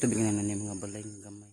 Tubig na na mga balay nga gamay.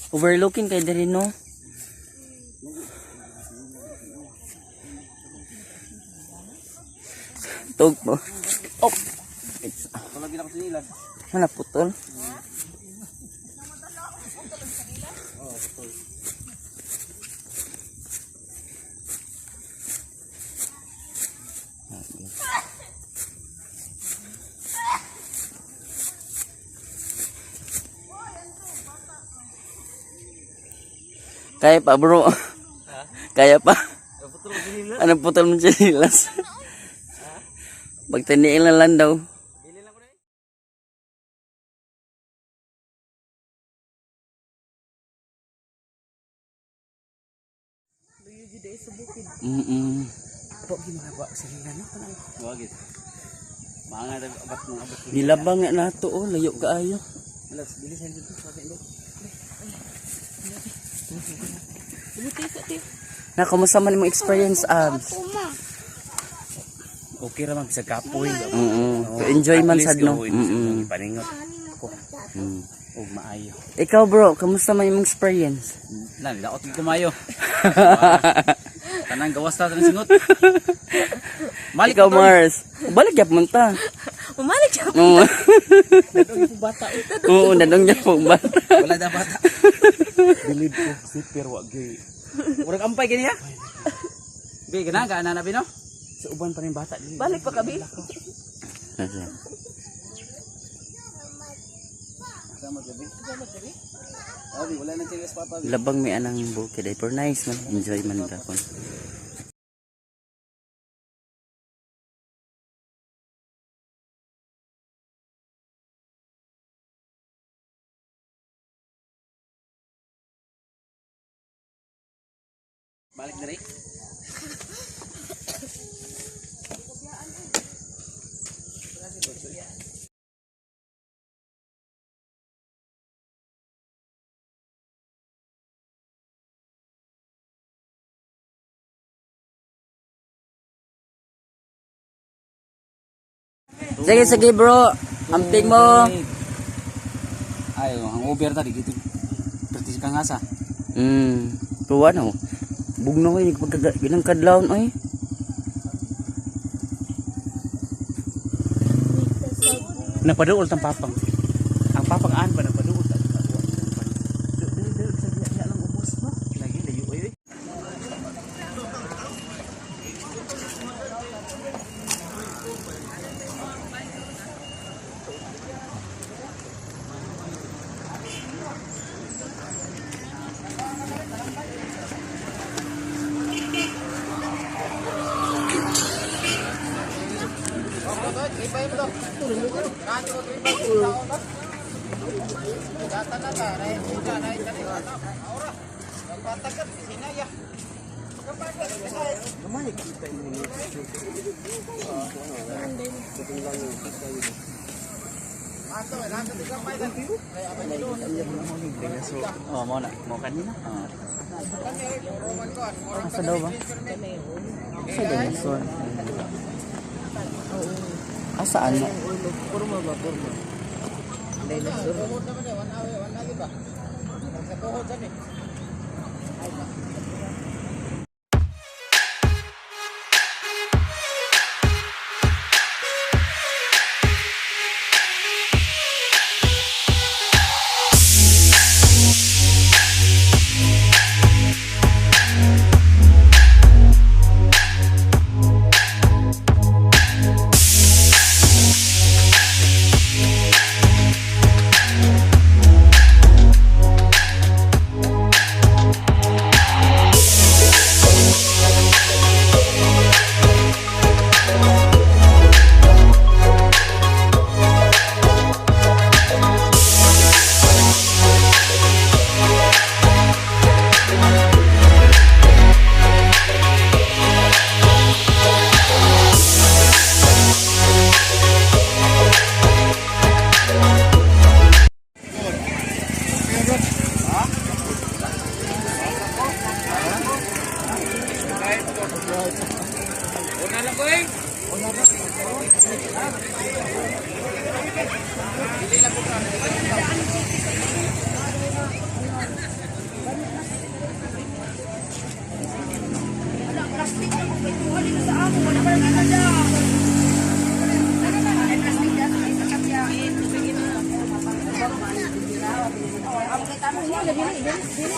Overlooking kay diri, no. Tug mo. Oh. It's Tulagin ako sinilas. Ano putol? Kaya pa, bro. Kaya pa. Putol ko sinilas. Ano putol mo sinilas? Pagtaniin lang lang daw. Bili lang ko na eh. Mm. Po gimagawa sa nila no tanang. Wagit. Mga abat ng abot. Nilabang nga nato oh, layo kaayo. Alas, bili sa dito sa atin. Na kumusta man imong experience, Abs? Okay ra man sa kapoy. Oo. Enjoy man sad no. Paningot ko. Og maayo. Ikaw, bro, kamusta man imong experience? Lan, daot gid kumayo. Tanang gawas ta tanang singot. Malik Ikaw, Mars. Balik gyud man ta. Umalik siya. Oo. Oo, dadong gyud po bata. Wala na bata. Bilib ko super wa gyud. Murag ampay gani ha. Bi gana ka na bi no? Sa uban pa rin bata dili. Balik pa kabi. Sama gabi. Abi wala na serious papa. Labang may anang bukid ay pero nice man. Enjoy man gapon. Balik diri. Sige, sige, bro. Amping mo. Ay, ang over ta dito. Pertis ka nga sa. Tuwa no. Bugno ko pagka ginang kadlawon oy. Napaduol tang papang. Ang papang an ba napaduol ta. Lagi layo oy. Oy. Oh, mo na. Mo kanina. Oh. Asa daw ba? Sa dinosaur. Asa ano? Kurma ba? Kurma. Dinosaur. Dili, dili, dili.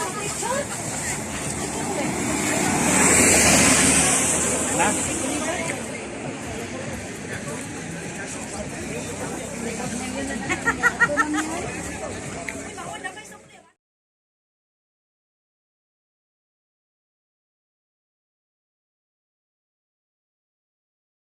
Na?